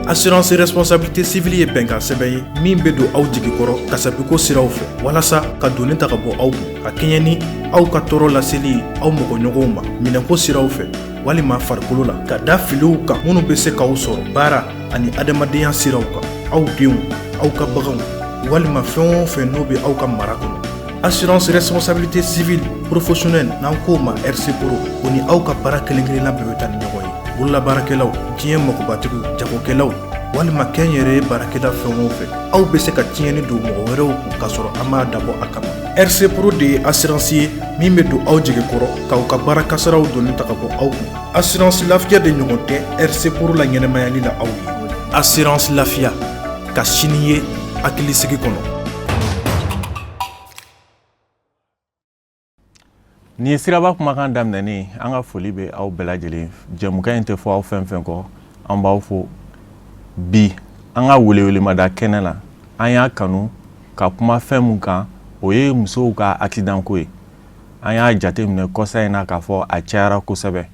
Assurance responsabilité civile ye bɛnkan sɛbɛn ye min bɛ don aw jigi kɔrɔ kasabiko siraw fɛ, walasa ka doni ta ka bɔ aw kun, ka kɛɲɛ ni aw ka tɔɔrɔ laseli ye aw mɔgɔɲɔgɔnw ma minɛnko siraw fɛ walima farikolo la, ka da filiw kan minnu bɛ se k'aw sɔrɔ baara ani adamadenya siraw kan, aw denw, aw ka baganw walima fɛn o fɛn n'o bɛ aw ka mara kɔnɔ. Assurance responsabilité civile professionnelle, n'an k'o ma RC Pro, o ni aw ka baara kelen kelenna bɛɛ bɛ taa ni ɲɔgɔn ye. Bololabaarakɛlaw, diɲɛ magobatigiw, jagokɛlaw walima kɛnyɛrɛye baarakɛla, fɛn o fɛn, aw bɛ se ka tiɲɛni don mɔgɔ wɛrɛw kun k'a sɔrɔ an m'a dabɔ a kama. RC Pro de ye assurance ye min bɛ don aw jigi kɔrɔ k'aw ka baara kasaraw doni ta ka bɔ aw kun. Assurance Lafiya de ɲɔgɔn tɛ RC Pro la ɲɛnɛmayali la aw ye. Assurance Lafiya, ka sini ye hakilisigi kɔnɔ. Nin ye Siraba Kumakan daminɛnen. An ka foli bɛ aw bɛɛ lajɛlen. Jɛmukan in tɛ fɔ aw fɛn fɛn kɔ, an b'aw fo. Bi, an ka welewelemada kɛnɛ la, an y'a kanu ka kuma fɛn mun kan, o ye musow ka accident ko ye. An y'a jateminɛ kɔsa in na k'a fɔ a cayara kosɛbɛ.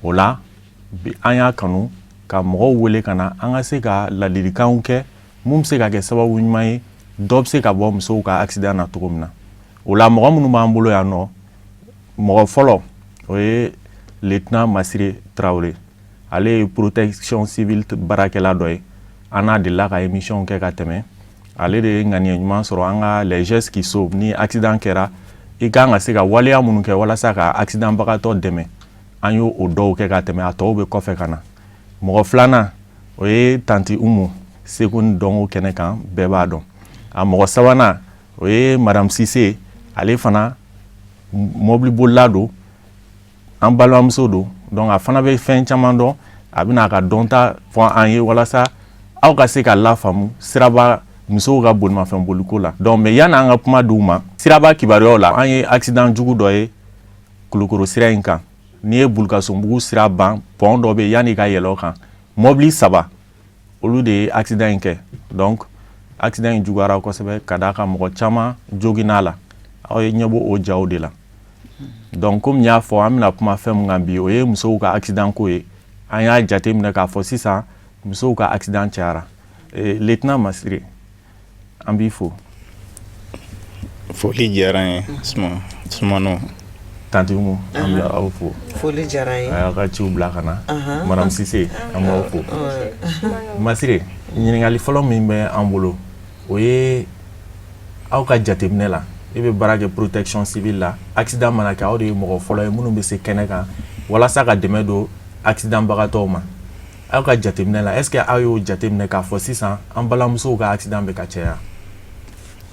O la bi, an y'a kanu ka mɔgɔw wele ka na, an ka se ka ladilikanw kɛ mun bɛ se ka kɛ sababu ɲuman ye, dɔ bɛ se ka bɔ musow ka accident na cogo min na. O la, mɔgɔ minnu b'an bolo yan nɔ, mɔgɔ fɔlɔ, o ye lieutenant Masire Tarawele. Ale ye protection civile baarakɛla dɔ ye. An n'a delila ka émission kɛ ka tɛmɛ. Ale de ye ŋaniya ɲuman sɔrɔ an ka les gestes qui sauvent. Ni accident kɛra, i kan ka se ka waleya minnu kɛ walasa ka accident bagatɔ dɛmɛ, an y'o o dɔw kɛ ka tɛmɛ, a tɔw bɛ kɔfɛ ka na. Mɔgɔ filanan, o ye tantie Umu, seko ni dɔnko kɛnɛ kan, bɛɛ b'a dɔn. A mɔgɔ sabanan, o ye madame Sise. Ale fana mɔbilibolila don, an balimamuso don. Donc a fana bɛ fɛn caman dɔn. A bɛna a ka dɔnta fɔ an ye walasa aw ka se ka lafaamu siraba musow ka bolimafɛn boliko la. Donc, mais yanni an ka kuma d'u ma, siraba kibaruyaw la, an ye accident jugu dɔ ye Kulukoro sira in kan. N'i ye Bulukasonbugu sira ban, pont dɔ bɛ yen, yanni i ka yɛlɛ o kan, mɔbili saba, olu de ye accident in kɛ. Donc accident in juguyara kosɛbɛ ka d'a kan mɔgɔ caman joginna la. Aw ye ɲɛ bɔ o jaw de la. Donc, komi n y'a fɔ, an bɛna kuma fɛn min kan bi, o ye musow ka accident ko ye. An y'a jateminɛ k'a fɔ sisan musow ka accident cayara. Lieutenant Masire, an b'i fo. Foli diyara n ye, Sumano. Tantie Umu, an bɛ aw fo. Foli diyara n ye. A y'aw ka ciw bila ka na. Madame Sise, an b'aw fo. Masire, ɲininkali fɔlɔ min bɛ an bolo, o ye aw ka jateminɛ la, e bɛ baara kɛ protection civile la, accident mana kɛ, aw de ye mɔgɔ fɔlɔ ye minnu bɛ se kɛnɛ kan walasa ka dɛmɛ don accident bagatɔw ma. Aw ka jateminɛ la, est ce que aw y'o jateminɛ k'a fɔ sisan an balimamusow ka accident bɛ ka caya?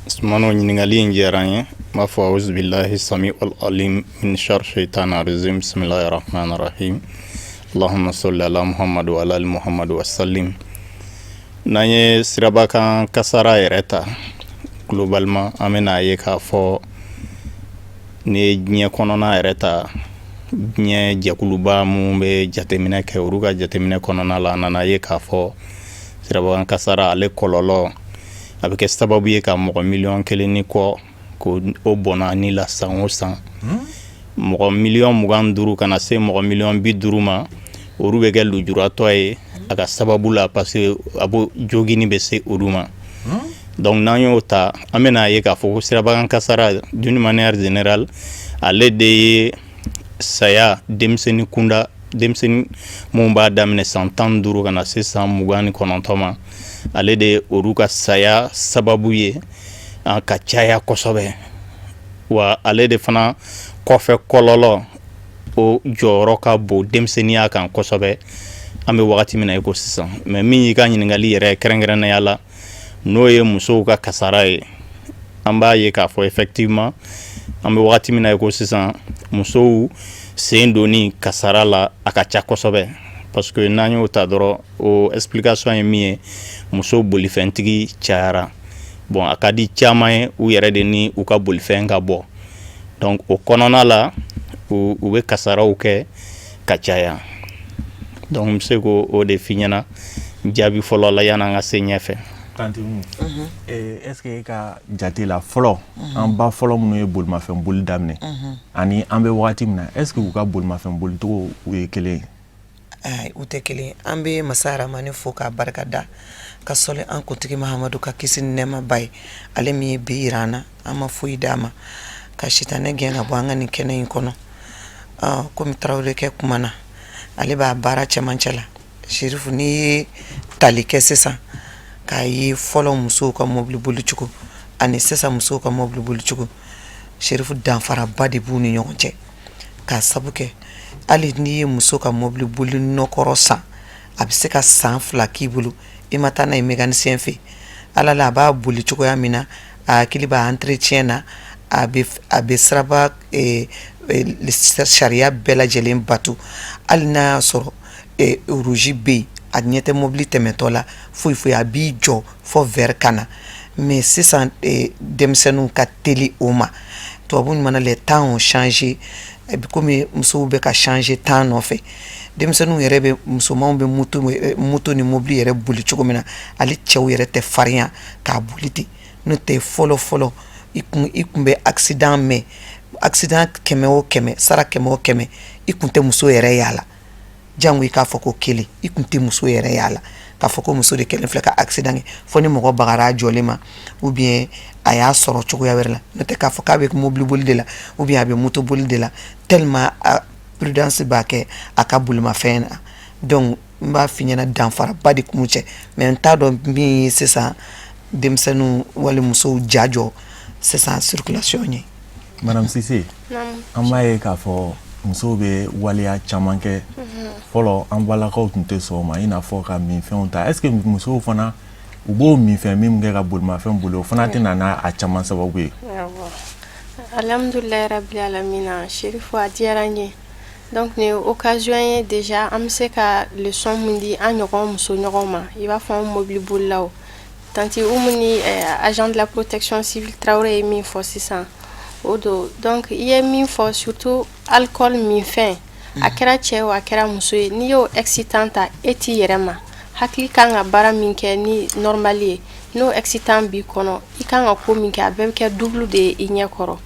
Sumano, ɲininkali in diyara n ye. N b'a fɔ: auzubillahi sami alim min shar shaitan rajim, bismillahi rahmani rahim, allahumma salli ala Muhammadu wa ala ali Muhammadu wa sallim. N'an ye sirabakan kasara yɛrɛ ta globalement, an bɛna ye k'a fɔ ni ye diɲɛ kɔnɔna yɛrɛ ta, diɲɛ jɛkuluba mun bɛ jateminɛ kɛ, olu ka jateminɛ kɔnɔna la, a nana ye k'a fɔ sirabakan kasara, ale kɔlɔlɔ, a bɛ kɛ sababu ye ka mɔgɔ miliyɔn 1 ni kɔ k'o bɔnna ni la san o san. Mɔgɔ miliyɔn 25 ka na se mɔgɔ miliyɔn 50 ma, olu bɛ kɛ lujuratɔ ye a ka sababu la, parce que a b'o jogini bɛ se olu ma. Donc n'an y'o ta, an bɛna ye k'a fɔ ko sirabakan kasara, d'une manière générale, ale de ye saya denmisɛnnin kunda, denmisɛnnin mun b'a daminɛ san 15 ka na se san 29 ma, ale de ye olu ka saya sababu ye ka caya kosɛbɛ. Wa ale de fana kɔfɛ kɔlɔlɔ, o jɔyɔrɔ ka bon denmisɛnninya kan kosɛbɛ an bɛ wagati min na i ko sisan. Mais min y'i ka ɲininkali yɛrɛ kɛrɛnkɛrɛnnenya la, n'o ye musow ka kasara ye, an b'a ye k'a fɔ effectivement, an bɛ wagati min na i ko sisan, musow sen donni kasara la, a ka ca kosɛbɛ, parce que n'an y'o ta dɔrɔn, o explication ye min ye, muso bolifɛntigi cayara. Bon, a ka di caman ye u yɛrɛ de ni u ka bolifɛn ka bɔ. Donc o kɔnɔna la, u bɛ kasaraw kɛ ka caya. Donc n bɛ se k'o de f'i ɲɛna jaabi fɔlɔ la yan'an ka se ɲɛfɛ. Tantie Umu, est ce que e ka jate la, fɔlɔ, an ba fɔlɔ minnu ye bolimafɛn boli daminɛ ani an bɛ wagati min na, est ce que u ka bolimafɛn bolicogo u ye kelen ye? U tɛ kelen. An bɛ masa Aramani fo k'a barika da, ka sɔli an kuntigi Mahamadu ka kisi ni nɛɛma b'a ye, ale min ye bi yira an na, an ma foyi d'a ma, ka sitanɛ gɛn ka bɔ an ka nin kɛnɛ in kɔnɔ. Komi Tarawelekɛ kumana, ale b'a baara cɛmancɛ la. Serifu, n'i ye tali kɛ sisan k'a ye fɔlɔ musow ka mobili bolicogo ani sisan musow ka mobili bolicogo, Serifu, danfaraba de b'u ni ɲɔgɔn cɛ, k'a sabu kɛ hali n'i ye muso ka mobili boli nɔkɔrɔ san, a bɛ se ka san 2 k'i bolo, i ma taa n'a ye mécanicien fɛ. Ala la, a b'a boli cogoya min na, a hakili b'a entretien na, a bɛ siraba sariya bɛɛ lajɛlen bato. Hali n'a y'a sɔrɔ rouge bɛ yen, a ɲɛ tɛ mobili tɛmɛtɔ la foyi foyi, a b'i jɔ fɔ vert ka na. Mais sisan denmisɛnninw ka teli o ma. Tubabu mana, les temps ont changé, komi musow bɛ ka changer temps nɔfɛ. Denmisɛnninw yɛrɛ bɛ, musomanw bɛ moto ni mobili yɛrɛ boli cogo min na, hali cɛw yɛrɛ tɛ farinya k'a boli ten. N'o tɛ, fɔlɔ fɔlɔ, i kun bɛ accident mɛn, accident 100 o 100, sara 100 o 100, i kun tɛ muso yɛrɛ y'a la. Jango i k'a fɔ ko kelen, i kun tɛ muso yɛrɛ y'a la k'a fɔ ko muso de kɛlen filɛ ka accident kɛ, fo ni mɔgɔ bagara a jɔlen ma ou bien a y'a sɔrɔ cogoya wɛrɛ la. N'o tɛ, k'a fɔ k'a bɛ mobili boli de la ou bien a bɛ moto boli de la, tellement prudence b'a kɛ a ka bolimafɛn na. Donc n b'a f'i ɲɛna, danfaraba de kun cɛ, mais n t'a dɔn min ye sisan denmisɛnninw wali musow ja jɔ sisan circulation ye. Madame Cissé, an b'a ye k'a fɔ musow bɛ waleya caman kɛ, fɔlɔ an balakaw tun tɛ sɔn o ma, i n'a fɔ ka minfɛnw ta. Est ce que musow fana, u b'o minfɛn min kɛ ka bolimafɛn boli, o fana tɛ na n'a a caman sababu ye? Alhamdulilayi rabil alamina. Sherifu, a diyara n ye. Donc nin ye occasion ye déjà, an bɛ se ka leçon mun di an ɲɔgɔn muso ɲɔgɔn ma, i b'a fɔ an mobili bolilaw. Tantie Umu ni agent de la protection civile Traoré ye min fɔ sisan, o don. Donc i ye min fɔ, surtout alcool, minfɛn, a kɛra cɛ o, a kɛra muso ye, n'i y'o excitant ta, e t'i yɛrɛ ma. Hakili kan ka baara min kɛ ni normal ye, n'o excitant b'i kɔnɔ, i kan ka ko min kɛ, a bɛɛ bɛ kɛ double de ye i ɲɛ kɔrɔ.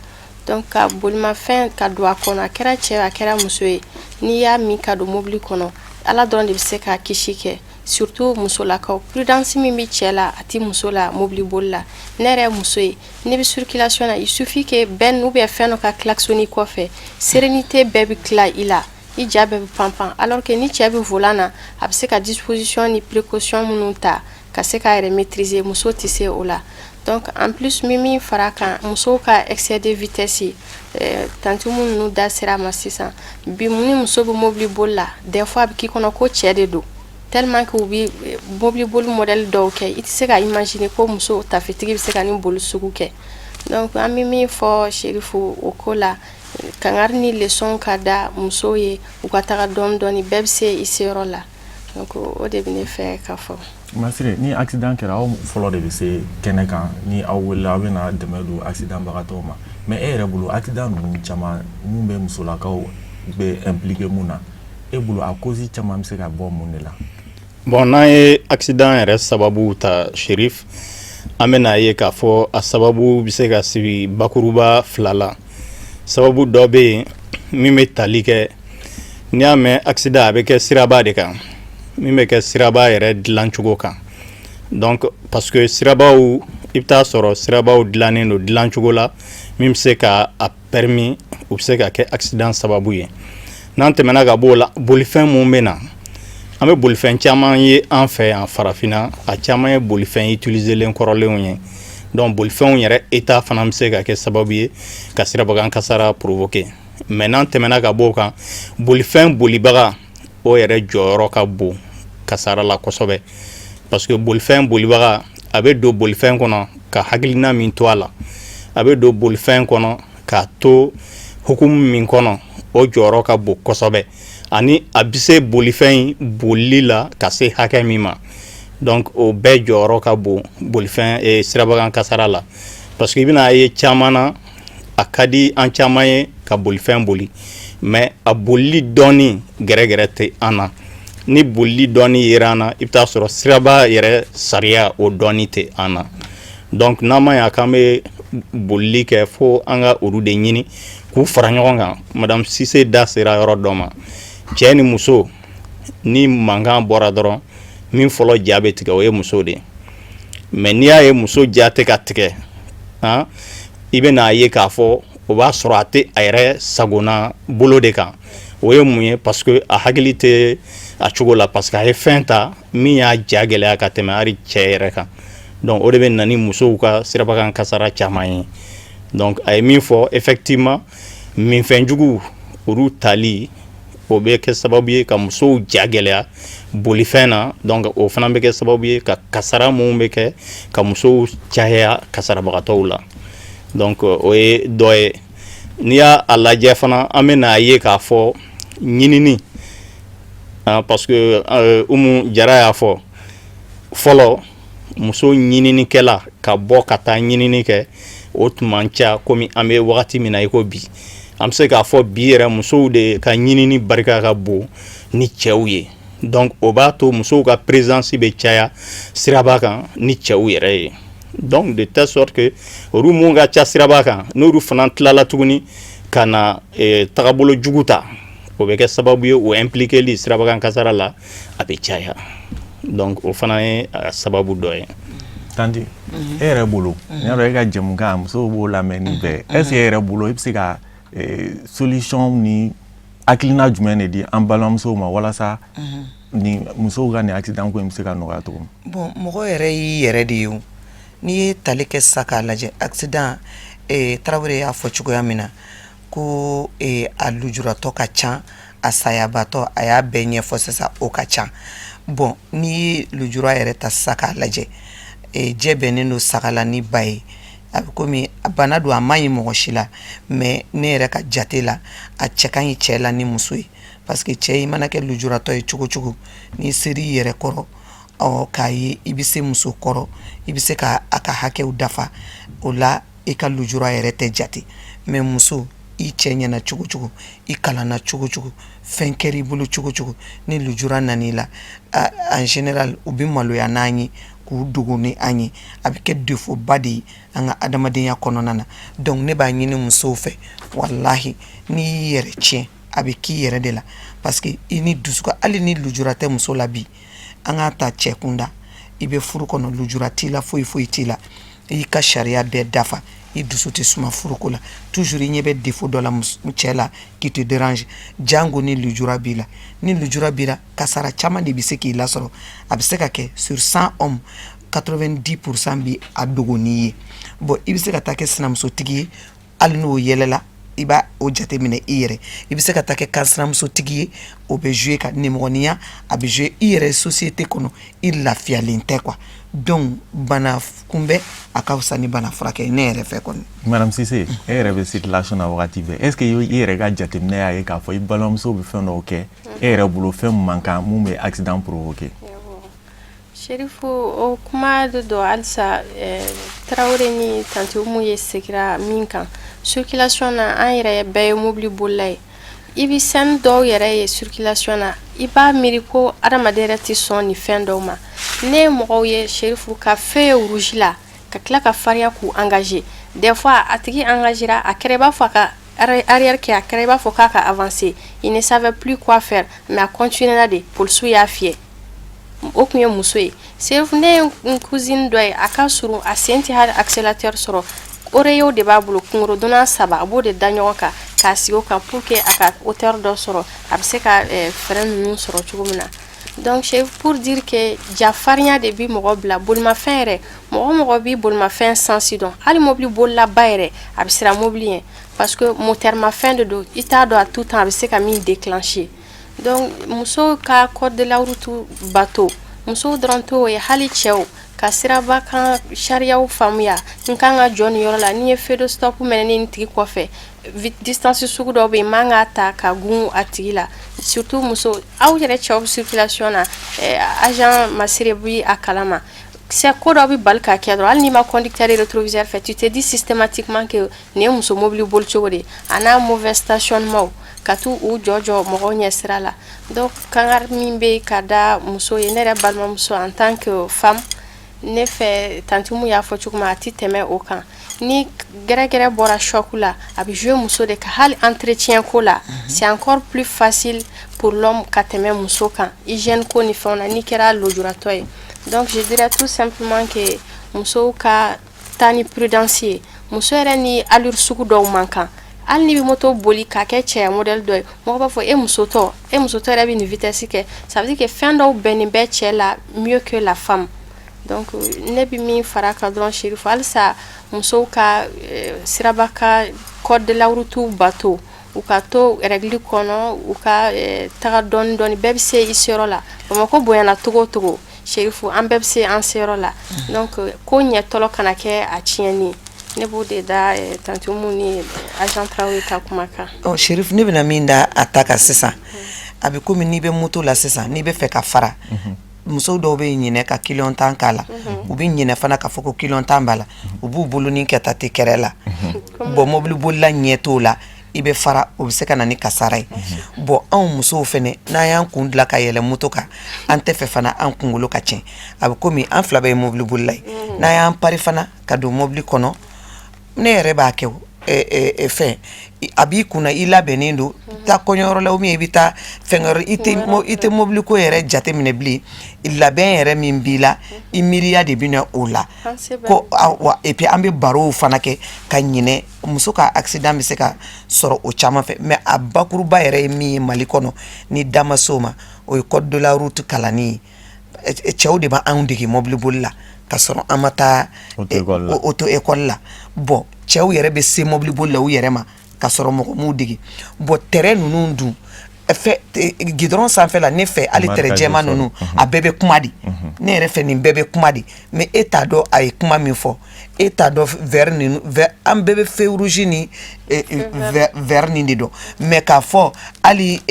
Donc ka bolimafɛn ka don a kɔnɔ, a kɛra cɛ, a kɛra muso ye, n'i y'a min ka don mobili kɔnɔ, Ala dɔrɔn de bɛ se ka kisi kɛ. Surtout musolakaw, prudence min bɛ cɛ la, a tɛ muso la mobili boli la. Ne yɛrɛ ye muso ye, ne bɛ circulation na, il suffit que bɛn ou bien fɛn dɔ ka klaxonner kɔfɛ, sérénité bɛɛ bɛ tila i la, i ja bɛɛ bɛ pan pan, alors que ni cɛ bɛ volant na, a bɛ se ka disposition ni précaution minnu ta ka se k'a yɛrɛ maîtriser, muso tɛ se o la. Donc en plus, min fara kan, musow ka excès de vitesse, tantie minnu da sera a ma sisan bi, ni muso bɛ mobili boli la, des fois a bɛ k'i kɔnɔ ko cɛ de don, tellement que u bɛ mobili boli modèle dɔw kɛ, i tɛ se ka imaginer ko muso tafetigi bɛ se ka nin boli sugu kɛ. Donc an bɛ min fɔ, Sherifu, o ko la, kangari ni leçon ka da musow ye, u ka taga dɔɔni dɔɔni, bɛɛ bɛ se i seyɔrɔ la. Donc o de bɛ ne fɛ ka fɔ. Masire, ni accident kɛra, aw fɔlɔ de bɛ se kɛnɛ kan. Ni aw wulila, aw bɛna dɛmɛ don accident bagatɔw ma. Mais e yɛrɛ bolo, accident ninnu caman mun bɛ musolakaw bɛ impliqué mun na, e bolo a cause caman bɛ se ka bɔ mun de la? Bon, n'an ye accident yɛrɛ sababu ta, Sherif, an bɛna ye k'a fɔ a sababu bɛ se ka sigi bakuruba fila la. Sababu dɔ bɛ yen min bɛ tali kɛ, n'i y'a mɛn accident, a bɛ kɛ siraba de kan, min bɛ kɛ siraba yɛrɛ dilancogo kan. Donc parce que sirabaw, i bɛ taa sɔrɔ sirabaw dilannen don dilancogo la min bɛ se ka a permis u bɛ se ka kɛ accident sababu ye. N'an tɛmɛna ka b'o la, bolifɛn mun bɛ na, an bɛ bolifɛn caman ye an fɛ yan farafinna, a caman ye bolifɛn utilisélen kɔrɔlenw ye. Donc bolifɛnw yɛrɛ état fana bɛ se ka kɛ sababu ye ka sirabakan kasara provoquer. Mais n'an tɛmɛna ka b'o kan, bolifɛn bolibaga, o yɛrɛ jɔyɔrɔ ka bon kasara la kosɛbɛ, parce que bolifɛn bolibaga, a bɛ don bolifɛn kɔnɔ ka hakilina min to a la, a bɛ don bolifɛn kɔnɔ k'a to hukumu min kɔnɔ, o jɔyɔrɔ ka bon kosɛbɛ, ani a bɛ se bolifɛn in bolili la ka se hakɛ min ma. Donc o bɛɛ jɔyɔrɔ ka bon bolifɛn sirabakan kasara la, parce que i bɛna ye caman na, a ka di an caman ye ka bolifɛn boli, mais a bolili dɔɔni gɛrɛgɛrɛ tɛ an na. Ni bolili dɔɔni yera an na, i bɛ taa sɔrɔ siraba yɛrɛ sariya, o dɔɔni tɛ an na. Donc n'an ma ɲa k'an bɛ bolili kɛ, fo an ka olu de ɲini k'u fara ɲɔgɔn kan. Madame Cissé da sera yɔrɔ dɔ ma, cɛ ni muso. Ni mankan bɔra dɔrɔn, min fɔlɔ ja bɛ tigɛ, o ye muso de ye. Mais n'i y'a ye muso ja tɛ ka tigɛ, i bɛ n'a ye k'a fɔ o b'a sɔrɔ a tɛ a yɛrɛ sagona bolo de kan. O ye mun ye? Parce que a hakili tɛ a cogo la, parce que a ye fɛn ta min y'a ja gɛlɛya ka tɛmɛ hali cɛ yɛrɛ kan. Donc o de bɛ na ni musow ka sirabakan kasara caman ye. Donc a ye min fɔ, effectivement, minfɛnjugu olu tali, o bɛ kɛ sababu ye ka musow ja gɛlɛya bolifɛn na. Donc o fana bɛ kɛ sababu ye ka kasara minnu bɛ kɛ ka musow caya kasarabagatɔw la. Donc o ye dɔ ye. N'i y'a lajɛ fana, an bɛ n'a ye k'a fɔ ɲinini, parce que Umu Jara y'a fɔ fɔlɔ, muso ɲininikɛla ka bɔ ka taa ɲinini kɛ, o tun man ca komi an bɛ wagati min na i ko bi. An bɛ se k'a fɔ bi yɛrɛ, musow de ka ɲinini barika ka bon ni cɛw ye. Donc o b'a to musow ka présence bɛ caya siraba kan ni cɛw yɛrɛ ye. Donc de telle sorte que olu mun ka ca siraba kan, n'olu fana tilala tuguni ka na tagabolo jugu ta, o bɛ kɛ sababu ye o impliqueli sirabakan kasara la, a bɛ caya. Donc o fana ye a sababu dɔ ye. Tantie, e yɛrɛ bolo, n y'a dɔn e ka jɛmukan, musow b'o lamɛn ni bɛɛ. Est ce que e yɛrɛ bolo, e bɛ se ka solution ni hakilina jumɛn de di an balimamusow ma walasa ni musow ka nin accident ko in bɛ se ka nɔgɔya cogo min? Bon, mɔgɔ yɛrɛ y'i yɛrɛ de ye. O n'i ye tali kɛ sisan k'a lajɛ, accident, Tarawele y'a fɔ cogoya min na ko a lujuratɔ ka ca, a sayabatɔ, a y'a bɛɛ ɲɛfɔ sisan, o ka ca. Bon, n'i ye lujura yɛrɛ ta sisan k'a lajɛ, jɛ bɛnnen don saga la ni ba ye. A bɛ komi bana don, a man ɲi mɔgɔ si la. Mais ne yɛrɛ ka jate la, a cɛ ka ɲi cɛ la ni muso ye, parce que cɛ, i mana kɛ lujuratɔ ye cogo cogo, n'i ser'i yɛrɛ kɔrɔ, ɔ k'a ye i bɛ se muso kɔrɔ, i bɛ se ka a ka hakɛw dafa, o la i ka lujura yɛrɛ tɛ jate. Mais muso, i cɛ ɲɛna cogo cogo, i kalanna cogo cogo, fɛn kɛr'i bolo cogo cogo, ni lujura nan'i la, en général u bɛ maloya n'an ye k'u dogo ni an ye. A bɛ kɛ défaut ba de ye an ka adamadenya kɔnɔna na. Donc ne b'a ɲini musow fɛ, walahi, n'i y'i yɛrɛ tiɲɛ, a bɛ k'i yɛrɛ de la, parce que i ni dusu. Hali ni lujura tɛ muso la bi, an k'a ta cɛ kunda, i bɛ furu kɔnɔ, lujura t'i la, foyi foyi t'i la, i y'i ka sariya bɛɛ dafa, i dusu tɛ suma furuko la, toujours i ɲɛ bɛ défaut dɔ la cɛ la qui te dérange. Jango ni lujura b'i la. Ni lujura b'i la, kasara caman de bɛ se k'i lasɔrɔ. A bɛ se ka kɛ sur 100 hommes, 90% bi a dogo n'i ye. Bon, i bɛ se ka taa kɛ sinamusotigi ye, hali n'o yɛlɛla, i b'a o jateminɛ i yɛrɛ. I bɛ se ka taa kɛ kansinamusotigi ye, o bɛ jouer ka nimɔgɔninya, a bɛ jouer i yɛrɛ société kɔnɔ, i lafiyalen tɛ quoi. Donc bana kunbɛn, a ka fisa ni bana furakɛ ye, ne yɛrɛ fɛ kɔni. Madame Cissé, e yɛrɛ bɛ circulation na wagati bɛɛ. Est ce que i yɛrɛ ka jateminɛ y'a ye k'a fɔ i balimamuso bɛ fɛn dɔw kɛ, e yɛrɛ bolo, fɛn man kan, mun bɛ accident provoquer? Sherifu, o kuma de don halisa. Tarawele ni tantie Umu ye segira min kan circulation na, an yɛrɛ bɛɛ ye mobili bolila ye. I bɛ scène dɔw yɛrɛ ye circulation na, i b'a miiri ko adamaden yɛrɛ tɛ sɔn nin fɛn dɔw ma. Ne ye mɔgɔw ye, Sherifu, ka feu ye rouge la, ka tila ka farinya k'u engager. Des fois a tigi engagera, a kɛra i b'a fɔ a ka arrière kɛ, a kɛra i b'a fɔ k'a ka avancer, il ne savait plus quoi faire, mais a continuera de, polisiw y'a fiyɛ. O tun ye muso ye. Sherifu, ne ye n cousine dɔ ye, a ka surun, a sen tɛ hali accélérateur sɔrɔ, oreiller de b'a bolo, kungorodonna saba, a b'o de da ɲɔgɔn kan k'a sigi o kan pour que a ka hauteur dɔ sɔrɔ, a bɛ se ka frein ninnu sɔrɔ cogo min na. Donc c'est pour dire que ja farinya de bi mɔgɔ bila bolimafɛn yɛrɛ. Mɔgɔ mɔgɔ bi bolimafɛn sens dɔn, hali mobili bolilaba yɛrɛ, a bɛ siran mobili ɲɛ, parce que moteur mafɛn de don, i t'a dɔn à tout temps a bɛ se ka min déclencher. Donc musow ka code de la route bato, musow dɔrɔn t'o ye, hali cɛw ka siraba kan sariyaw faamuya. N kan ka jɔ nin yɔrɔ la, n'i ye feu de stop mɛnɛ nin tigi kɔfɛ, distance sugu dɔw bɛ yen, man k'a ta ka gun a tigi la. Surtout muso, aw yɛrɛ cɛw bɛ circulation na, agent Masire bi a kalama. C'est ko dɔ bɛ bali ka kɛ dɔrɔn, hali n'i ma conducteur rétroviseur fɛ, tu te dis systématiquement que nin ye muso mobili boli cogo de ye. A n'a mauvais stationnement, ka t'u u jɔ jɔ mɔgɔw ɲɛ sira la. Donc kangari min bɛ ka da muso ye, ne yɛrɛ balimamuso, en tant que femme, ne fɛ, tantie Umu y'a fɔ cogo min, a ti tɛmɛ o kan. Ni gɛrɛgɛrɛ bɔra choc la, a bɛ jouer muso de kan. Hali entretien ko la, c'est encore plus facile. pour l'homme ka tɛmɛ muso kan, hygiène ko ni fɛnw na, n'i kɛra lujuratɔ ye. Donc je dirais tout simplement que musow ka taa ni prudence ye. Muso yɛrɛ ni allure sugu dɔw man kan. Hali n'i bɛ moto boli k'a kɛ cɛya modèle dɔ ye, mɔgɔ b'a fɔ e musotɔ, e musotɔ yɛrɛ bɛ nin vitesse kɛ. Ça veut dire que fɛn dɔw bɛnnen bɛ cɛ la mieux que la femme. Donc ne bɛ min fara kan dɔrɔn, Chérif, halisa musow ka siraba ka code de la route bato, u ka to règle kɔnɔ, u ka taga dɔɔni dɔɔni. Bɛɛ bɛ se i seyɔrɔ la. Bamakɔ bonyana cogo o cogo, Chérif, an bɛɛ bɛ se an seyɔrɔ la. Donc ko ɲɛtɔlɔ kana kɛ a tiɲɛni. Ne b'o de da tantie Umu ni agent Traoré ka kuma kan. Ɔ Chérif, ne bɛna min da a ta kan sisan, a bɛ komi n'i bɛ moto la sisan, n'i bɛ fɛ ka fara, musow dɔw bɛ ɲinɛ ka clignotant k'a la. U bɛ ɲinɛ fana k'a fɔ ko clignotant b'a la. U b'u bolonin kɛ ta ten kɛrɛ la. Bon, mobili bolila ɲɛ t'o la, i bɛ fara, o bɛ se ka na ni kasara ye. Bon, anw musow fɛnɛ, n'an y'an kun dilan ka yɛlɛ moto kan, an tɛ fɛ fana an kunkolo ka tiɲɛ. A bɛ komi an fila bɛɛ ye mobili bolila ye. N'an y'an pari fana ka don mobili kɔnɔ, ne yɛrɛ b'a kɛ o fɛn a b'i kunna, i labɛnnen don taa kɔɲɔyɔrɔ la ou bien i bɛ taa fɛnkɛyɔrɔ, i tɛ mobili ko yɛrɛ jateminɛ bilen. Labɛn yɛrɛ min b'i la, i miiriya de bɛ na o la ko wa. Et puis an bɛ barow fana kɛ ka ɲinɛ. Muso ka accident bɛ se ka sɔrɔ o caman fɛ, mais a bakuruba yɛrɛ ye min ye Mali kɔnɔ, ni da ma s'o ma, o ye code de la route kalanni ye. Cɛw de b'anw dege mobili boli la ka sɔrɔ an ma taa auto école la. Bon, cɛw yɛrɛ bɛ se mobili boli la u yɛrɛ ma ka sɔrɔ mɔgɔ m'u dege. Bon, tɛrɛ ninnu dun fɛ, goudron sanfɛ la, ne fɛ hali tɛrɛ jɛman ninnu, a bɛɛ bɛ kuma de. Ne yɛrɛ fɛ, nin bɛɛ bɛ kuma de, mais e t'a dɔn a ye kuma min fɔ, e t'a dɔn vert ninnu. An bɛɛ bɛ feu rouge ni vert nin de dɔn, mais k'a fɔ hali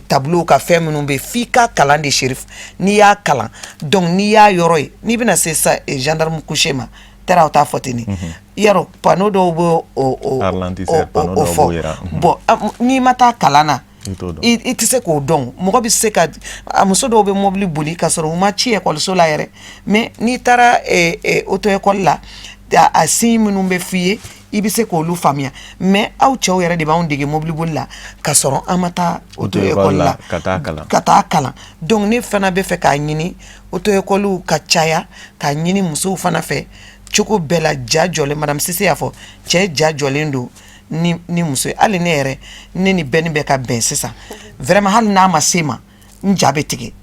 tableau ka fɛn minnu bɛ, f'i ka kalan de, Chérif. N'i y'a kalan, donc n'i y'a yɔrɔ ye, n'i bɛna se sa gendarme couché ma, tɛrɛ aw t'a fɔ ten. Yarɔ, panneau dɔw bɛ o fɔ. Bon, n'i ma taa kalan na, i tɛ se k'o dɔn. Mɔgɔ bɛ se ka a muso dɔw bɛ mobili boli ka sɔrɔ u ma ci ekɔliso la yɛrɛ, mais n'i taara auto école la, a signe minnu bɛ f'i ye, i bɛ se k'olu faamuya. Mais aw cɛw yɛrɛ de b'anw dege mobili boli la ka sɔrɔ an ma taa auto école la ka taa kalan. Ka taa kalan. Donc ne fana bɛ fɛ k'a ɲini auto école ka caya, k'a ɲini musow fana fɛ cogo bɛɛ la. Ja jɔlen, madame Sise y'a fɔ, cɛ ja jɔlen don ni muso ye. Hali ne yɛrɛ, ne ni bɛɛ ni bɛ ka bɛn sisan, vraiment, hali n'a ma se ma, n ja bɛ tigɛ.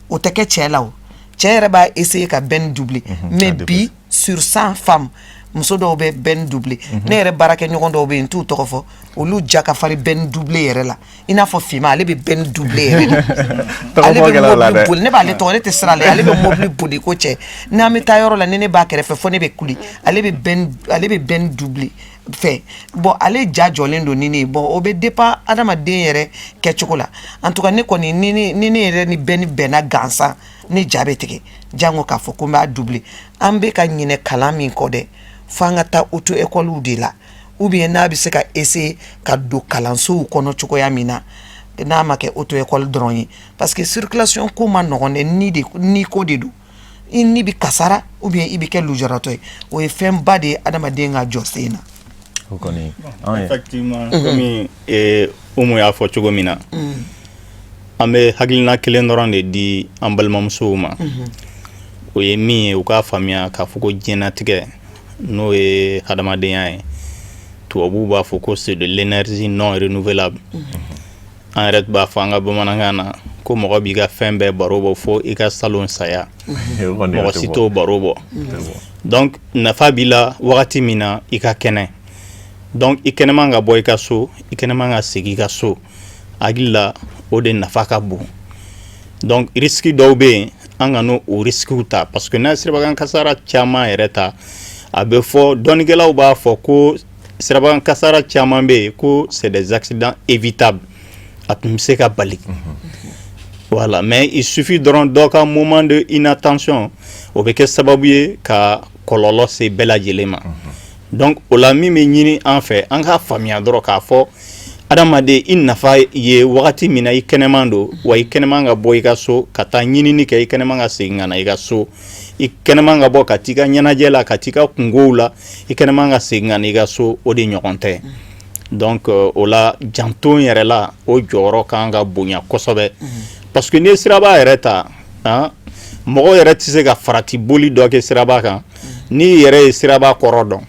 O tɛ kɛ cɛ la. O cɛ yɛrɛ b'a essayer ka bɛn doubler, mais bi sur 100 femmes, muso dɔw bɛ bɛn doubler. Ne yɛrɛ baarakɛ ɲɔgɔn dɔw bɛ yen, n t'u tɔgɔ fɔ, olu ja ka farin bɛn doubler yɛrɛ la. I n'a fɔ finman, ale bɛ bɛn doubler yɛrɛ de. Ale bɛ mobili boli, ne b'ale tɔgɔ, ne tɛ siran ale, ale bɛ mobili boli ko cɛ. N'an bɛ taa yɔrɔ la, ni ne b'a kɛrɛfɛ, fo ne bɛ kuli. Ale bɛ bɛn doubler fɛ. Bon, ale ja jɔlen don ni ne ye. Bon, o bɛ dépend adamaden yɛrɛ kɛcogo la. En tout cas, ne kɔni, ni ne yɛrɛ ni bɛn ni bɛnna gansan, ne ja bɛ tigɛ, jango k'a fɔ ko n b'a doubler. An bɛ ka ɲinɛ kalan min kɔ dɛ, f'an ka taa auto école de la, ou bien n'a bɛ se ka essayer ka don kalansow kɔnɔ cogoya min na, n'a ma kɛ auto école dɔrɔn ye, parce que circulation ko ma nɔgɔn dɛ. Ni de ni ko de don, i ni bɛ kasara ou bien i bɛ kɛ lujuratɔ ye. O ye fɛnba de ye adamaden ka jɔ sen na. O kɔni. Effectivement, komi Umu y'a fɔ cogo min na, an bɛ hakilina kelen dɔrɔn de di an balimamusow ma. O ye min ye, u k'a faamuya k'a fɔ ko diɲɛnatigɛ, n'o ye hadamadenya ye, tubabuw b'a fɔ ko c'est de l'énergie non renouvelable. An yɛrɛ b'a fɔ an ka bamanankan na ko mɔgɔ b'i ka fɛn bɛɛ baro bɔ fo i ka salon saya, mɔgɔ si t'o baro bɔ. Donc nafa b'i la wagati min na i ka kɛnɛ, donc i kɛnɛman ka bɔ i ka so, i kɛnɛman ka segin i ka so, hakili la o de nafa ka bon. Donc risque dɔw bɛ yen, an ka n'o o risque ta, parce que n'a ye sirabakan kasara caman yɛrɛ ta, a bɛ fɔ, dɔnnikɛlaw b'a fɔ ko sirabakan kasara caman bɛ yen ko c'est des accidents évitables, a tun bɛ se ka bali. Voilà, mais il suffit dɔrɔn dɔ ka moment de inattention, o bɛ kɛ sababu ye ka kɔlɔlɔ se bɛɛ lajɛlen ma. Donc o la, min bɛ ɲini an fɛ, an k'a faamuya dɔrɔn k'a fɔ adamaden, i nafa ye wagati min na i kɛnɛman don, wa i kɛnɛman ka bɔ i ka so ka taa ɲinini kɛ, i kɛnɛman ka segin ka na i ka so, i kɛnɛman ka bɔ ka t'i ka ɲɛnajɛ la, ka t'i ka kungow la, i kɛnɛman ka segin ka na i ka so, o de ɲɔgɔn tɛ. Donc o la, janto yɛrɛ la, o jɔyɔrɔ kan ka bonya kosɛbɛ, parce que n'i ye siraba yɛrɛ ta, mɔgɔ yɛrɛ tɛ se ka farati boli dɔ kɛ siraba kan n'i yɛrɛ ye siraba kɔrɔ dɔn,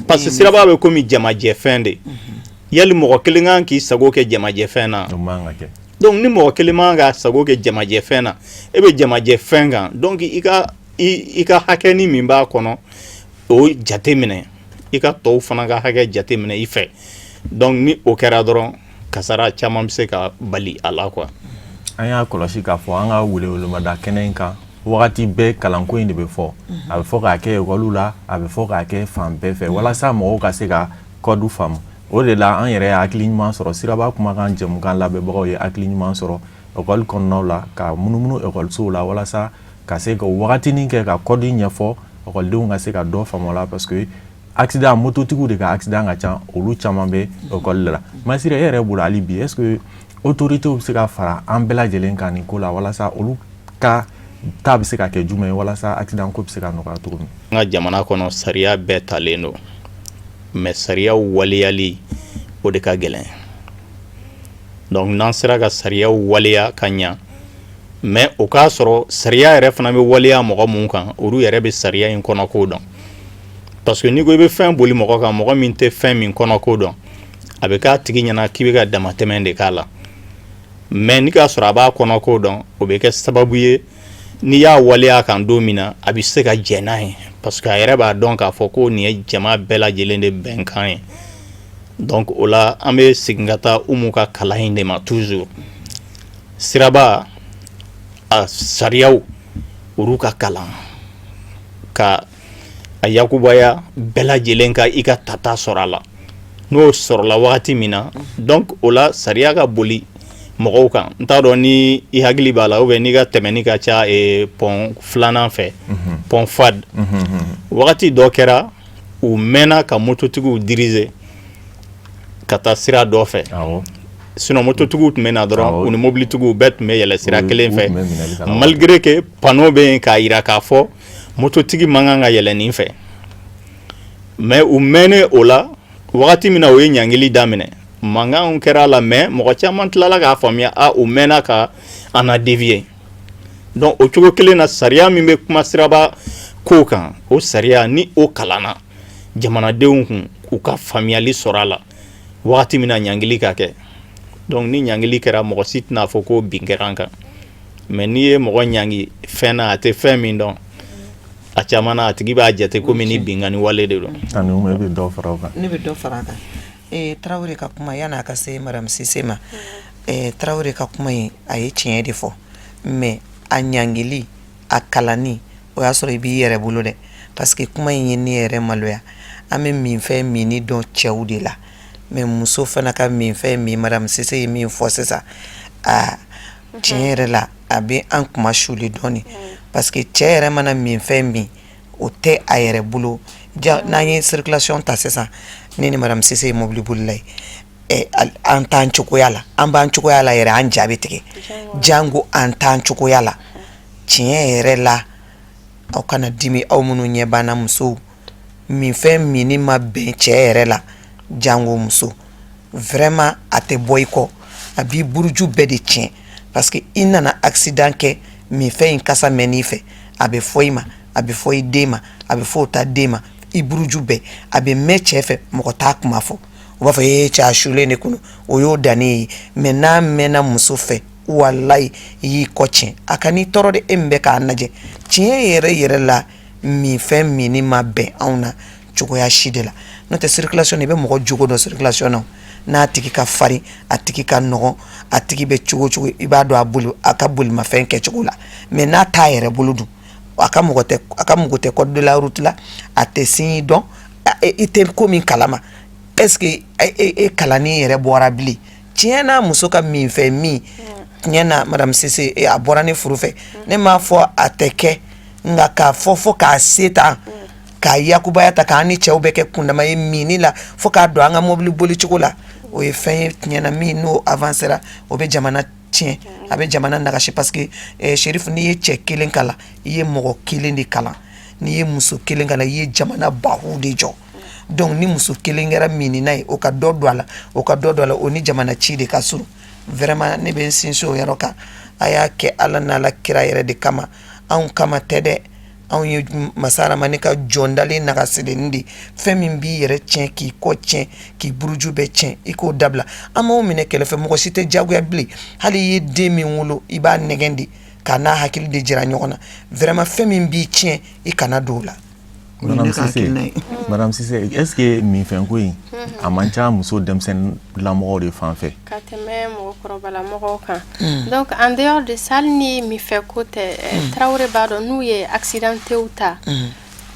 parce que siraba bɛ komi jamajɛfɛn de. Yali mɔgɔ kelen kan k'i sago kɛ jamajɛfɛn na? Donc ni mɔgɔ kelen man ka sago kɛ jamajɛfɛn na, e bɛ jamajɛfɛn kan, donc i ka hakɛni min b'a kɔnɔ, o jate minɛ, i ka tɔw fana ka hakɛ jate minɛ i fɛ. Donc ni o kɛra dɔrɔn, kasara caman bɛ se ka bali a la, quoi. An y'a kɔlɔsi k'a fɔ an ka welewelemada kɛnɛ in kan, wagati bɛɛ kalanko in de bɛ fɔ. A bɛ fɔ k'a kɛ ekɔliw la, a bɛ fɔ k'a kɛ fan bɛɛ fɛ, walasa mɔgɔw ka se ka code faamu. O de la an yɛrɛ ye hakili ɲuman sɔrɔ, Siraba Kumakan jɛmukan lamɛnbagaw ye hakili ɲuman sɔrɔ ekɔli kɔnɔnaw la, ka munumunu ekɔlisow la, walasa ka se ka wagatinin kɛ ka code ɲɛfɔ, ekɔlidenw ka se ka dɔ faamu o la, parce que accident, mototigiw de ka accident ka ca, olu caman bɛ ekɔli la. Masire, e yɛrɛ bolo, hali bi, est ce que autorités bɛ se ka fara an bɛɛ lajɛlen kan nin ko la, walasa olu ka ta bɛ se ka kɛ jumɛn ye, walasa accident ko bɛ se ka nɔgɔya cogo min? An ka jamana kɔnɔ, sariya bɛɛ talen don, mais sariyaw waleyali, o de ka gɛlɛn. Donc n'an sera ka sariyaw waleya ka ɲa, mais o k'a sɔrɔ sariya yɛrɛ fana bɛ waleya mɔgɔ mun kan, olu yɛrɛ bɛ sariya in kɔnɔko dɔn, parce que n'i ko i bɛ fɛn boli mɔgɔ kan, mɔgɔ min tɛ fɛn min kɔnɔko dɔn, a bɛ k'a tigi ɲɛna k'i bɛ ka damatɛmɛ de k'a la. Mais ni k'a sɔrɔ a b'a kɔnɔko dɔn, o bɛ kɛ sababu ye, n'i y'a waleya kan don min na, a bɛ se ka jɛn n'a ye, parce que a yɛrɛ b'a dɔn k'a fɔ ko nin ye jama bɛɛ lajɛlen de bɛnkan ye. Donc o la, an bɛ segin ka taa Umu ka kalan in de ma toujours. Siraba a sariyaw, olu ka kalan ka a yakubaya bɛɛ lajɛlen ka i ka tata sɔrɔ a la. N'o sɔrɔla wagati min na, donc o la sariya ka boli mɔgɔw kan. N t'a dɔn ni i hakili b'a la ou bien n'i ka tɛmɛni ka ca pont filanan fɛ, pont Fad, wagati dɔ kɛra, u mɛnna ka mototigiw diriger ka taa sira dɔ fɛ. Sinon mototigiw tun bɛ na dɔrɔn, u ni mobilitigiw bɛɛ tun bɛ yɛlɛ sira kelen fɛ, malgré que panneau bɛ yen k'a jira k'a fɔ mototigi man kan ka yɛlɛ nin fɛ. Mais u mɛnnen o la, wagati min na u ye ɲangili daminɛ, mankanw kɛra a la, mais mɔgɔ caman tilala k'a faamuya, a u mɛnna ka an na dévier. Donc o cogo kelen na, sariya min bɛ kuma siraba kow kan, o sariya ni o kalanna jamanadenw kun, u ka faamuyali sɔrɔ a la, wagati min na ɲangili ka kɛ. Donc ni ɲangili kɛra, mɔgɔ si tɛna fɔ ko bin kɛra an kan. Mais n'i ye mɔgɔ ɲangi fɛn na, a tɛ fɛn min dɔn, a caman na, a tigi b'a jate komi ni binkanni wale de don. Ani e bɛ dɔ fara o kan. Ne bɛ dɔ fara a kan. Tarawele ka kuma, yan'a ka se madame Sise ma, Tarawele ka kuma in, a ye tiɲɛ de fɔ, mais a ɲangili, a kalanni, o y'a sɔrɔ i b'i yɛrɛ bolo dɛ, parce que kuma in ye ne yɛrɛ maloya. An bɛ minfɛn minni dɔn cɛw de la, mais muso fana ka minfɛn min, madame Sise ye min fɔ sisan, aa, tiɲɛ yɛrɛ la, a bɛ an kuma suli dɔɔni, parce que cɛ yɛrɛ mana minfɛn min, o tɛ a yɛrɛ bolo. N'an ye circulation ta sisan, ne ni madame Sise ye mobili bolila ye, an t'an cogoya la, an b'an cogoya la yɛrɛ, an ja bɛ tigɛ, jango an t'an cogoya la. Tiɲɛ yɛrɛ la, aw kana dimi, aw minnu ɲɛ b'an na, musow, minfɛn minni ma bɛn cɛ yɛrɛ la, jango muso. Vraiment, a tɛ bɔ i kɔ, a b'i buruju bɛɛ de tiɲɛ, parce que i nana accident kɛ, minfɛn in kasa mɛn'i fɛ, a bɛ fɔ i ma, a bɛ fɔ i den ma, a bɛ fɔ o ta den ma, i buruju bɛɛ a bɛ mɛn cɛ fɛ, mɔgɔ t'a kuma fɔ, u b'a fɔ ee, cɛ, a sulen de kɔnɔ, o y'o dannen ye. Mais n'a mɛnna muso fɛ, walayi, i y'i kɔ tiɲɛ. A ka n'i tɔɔrɔ de, e min bɛ k'a lajɛ. Tiɲɛ yɛrɛ yɛrɛ la, minfɛn minni ma bɛn anw na cogoya si de la. N'o tɛ, circulation, i bɛ mɔgɔ jogo dɔn circulation na, n'a tigi ka farin, a tigi ka nɔgɔn, a tigi bɛ cogo cogo, i b'a dɔn a bolo, a ka bolimafɛn kɛcogo la. Mais n'a t'a yɛrɛ bolo dun, a ka mɔgɔ tɛ, a ka mɔgɔ tɛ code de la route la, a tɛ signe dɔn, i tɛ ko min kalama. Est ce que e kalanni yɛrɛ bɔra bilen? Tiɲɛ na, muso ka minfɛn min, tiɲɛ na, madame Sise, a bɔra ne furu fɛ, ne m'a fɔ a tɛ kɛ, nka k'a fɔ fo k'a se tan, k'a yakubaya ta k'an ni cɛw bɛ kɛ kundama ye minni la, fo k'a don an ka mobili boli cogo la, o ye fɛn ye tiɲɛ na min n'o avancera, o bɛ jamana tiɲɛ, a bɛ jamana nagasi, parce que Cherif, n'i ye cɛ kelen kalan, i ye mɔgɔ kelen de kalan, n'i ye muso kelen kalan, i ye jamana bahu de jɔ. Donc ni muso kelen kɛra minina ye, o ka dɔ don a la, o ka dɔ don a la, o ni jamana ci de ka surun. Vraiment, ne bɛ n sinsin o yɔrɔ kan. A y'a kɛ Ala n'Ala kira yɛrɛ de kama, anw kama tɛ dɛ. Anw ye masaramani ka jɔndalen nagasilennin de. Fɛn min b'i yɛrɛ tiɲɛ, k'i kɔ tiɲɛ, k'i buruju bɛɛ tiɲɛ, i k'o dabila. An m'aw minɛ kɛlɛ fɛ, mɔgɔ si tɛ jagoya bilen. Hali i ye den min wolo, i b'a nɛgɛn de k'a n'a hakili de jira ɲɔgɔn na. Vraiment, fɛn min b'i tiɲɛ, i kana don o la. Madame Cissé, Madame Cissé, est-ce que minfɛnko in a man ca muso denmisɛnnin lamɔgɔw de fan fɛ ka tɛmɛ mɔgɔkɔrɔbalamɔgɔw kan? Donc en dehors de ça, hali ni minfɛnko tɛ, Tarawele b'a dɔn, n'u ye accidentéw ta,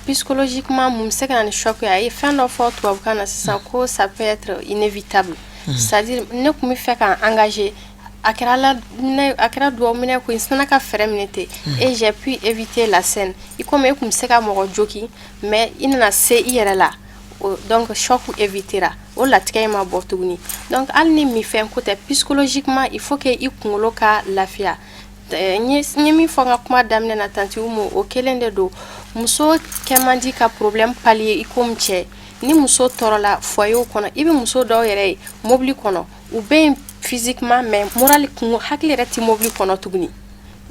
psychologiquement, mun bɛ se ka na ni choc ye? A ye fɛn dɔ fɔ tubabukan na sisan ko ça peut être inévitable, c'est-à-dire ne tun bɛ fɛ k'an engager, a kɛra la, a kɛra dugawu minɛ ko n sinna ka fɛɛrɛ minɛ ten et j'ai pu éviter la scène. I komi e tun bɛ se ka mɔgɔ jogin, mais i nana se i yɛrɛ la, donc choc évitera, o latigɛ in ma bɔ tuguni. Donc hali ni minfɛn ko tɛ, psychologiquement, il faut que i kunkolo ka lafiya. N ye min fɔ n ka kuma daminɛ na, tantie Umu, o kelen de don. Muso kɛ man di ka problème pallier i komi cɛ. Ni muso tɔɔrɔla foyer kɔnɔ, i bɛ muso dɔw yɛrɛ ye mobili kɔnɔ, u bɛ yen physiquement, mais moral kun, hakili yɛrɛ tɛ mobili kɔnɔ tuguni.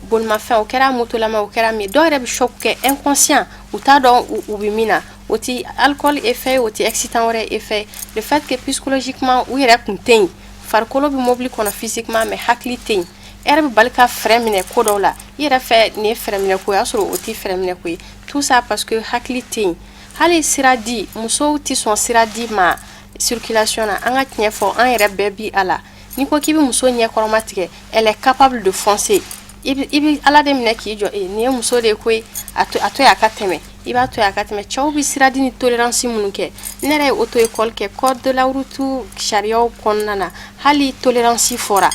Bolimafɛn, o kɛra motolama, o kɛra min, dɔw yɛrɛ bɛ choc kɛ inconscient, u t'a dɔn u bɛ min na. O ti alcool effet, o ti excitant wɛrɛ effet, le fait que psychologiquement u yɛrɛ kun tɛ yen. Farikolo bɛ mobili kɔnɔ physiquement, mais hakili tɛ yen. E yɛrɛ bɛ bali ka frein minɛ ko dɔw la, i yɛrɛ fɛ nin ye frein minɛ ko ye, o y'a sɔrɔ o tɛ frein minɛ ko ye. Tout ça parce que hakili tɛ yen. Hali sira di, musow tɛ sɔn sira di ma circulation na. An ka tiɲɛ fɔ, an yɛrɛ bɛɛ bi a la. N'i ko k'i bɛ muso ɲɛkɔrɔma tigɛ, elle est capable de foncer. I bɛ Ala de minɛ k'i jɔ. Nin ye muso de ye koyi, a to yen a ka tɛmɛ, i b'a to yen a ka tɛmɛ. Cɛw bɛ sira di ni tolérance minnu kɛ, ne yɛrɛ ye auto école kɛ, code de la route sariyaw kɔnɔna na, hali tolérance fɔra.